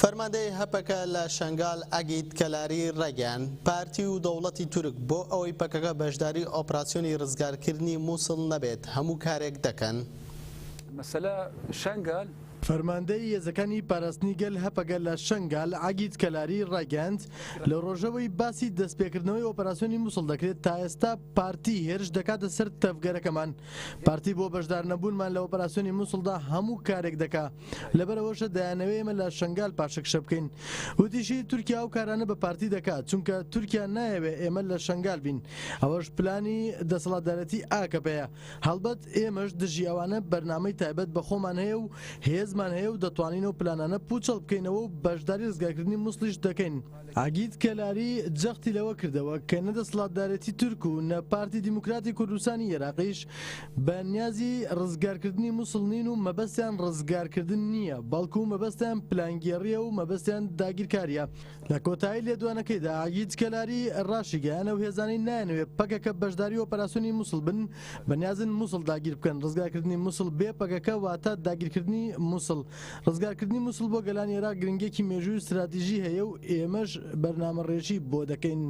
فەرماندەی هەپەکە لە شەنگال عەگید کەلاری ڕایگەیاند، پارتی و دەوڵەتی تورک بۆ ئەوەی پەکەکە بەشداری ئۆپراسیۆنی ڕزگارکردنی موسڵ نەبێت هەموو کارێک دەکەن. مەسەلە شەنگال. فەرماندەی هێزەکانی پاراستنی گەل هەپەگە لە شەنگال عەگید کەلاری ڕایگەیاند، لە ڕۆژەوەی باسی دەستپێکردنەوەی ئۆپەراسیۆنی موسڵ دەکرێت تا ئێستا پارتی هێرش دەکاتە سەر تەڤگەرەکەمان، پارتی بۆ بەشدارنەبوونمان لە ئۆپەراسیۆنی موسڵدا هەموو کارێک دەکا. لەبەرئەوەشە دەیانەوێ ئێمە لە شەنگال پاشەکشە بکەین. وتیشی، تورکیا ئەو کارانە بە پارتی دەکات، چونکە تورکیا نایەوێ ئێمە لە شەنگال بین. ئەوەش پلانی دەسەڵاتدارێتی ئاکەپەیە. هەڵبەت ئێمەش دژی ئەوانە بەرنامەی تایبەت بە خۆمان هەیە و هێزمان هەیە و دەتوانین ئەو پلانانە پووچەڵ بکەینەوە و بەشداری ڕزگارکردنی موسڵیش دەکەین. عەگید کەلاری جەختی لەوە کردەوە کە نە دەسەڵاتدارێتی تورک و نە پارتی دیموکراتی کوردستانی ئێراقیش بە نیازی ڕزگارکردنی موسڵ نین و مەبەستیان ڕزگارکردن نییە، بەڵکو مەبەستیان پلانگێڕییە و مەبەستیان داگیرکارییە. لە کۆتایی لێدوانەکەیدا عەگید کەلاری ڕاشیگەیاند، ئەو هێزانەی نایانەوێت پەکەکە بەشداری ئۆپەراسیۆنی موسڵ بن، بەنیازن موسڵ داگیر بکەن، ڕزگارکردنی موسڵ بێ پەکەکە واتە داگیرکردنی موسڵ. ڕزگارکردنی موسڵ بۆ گەلانی ئێراق گرنگییەکی مێژووی و ستراتیژی هەیە و ئێمەش بەرنامەڕێژی بۆ دەکەین.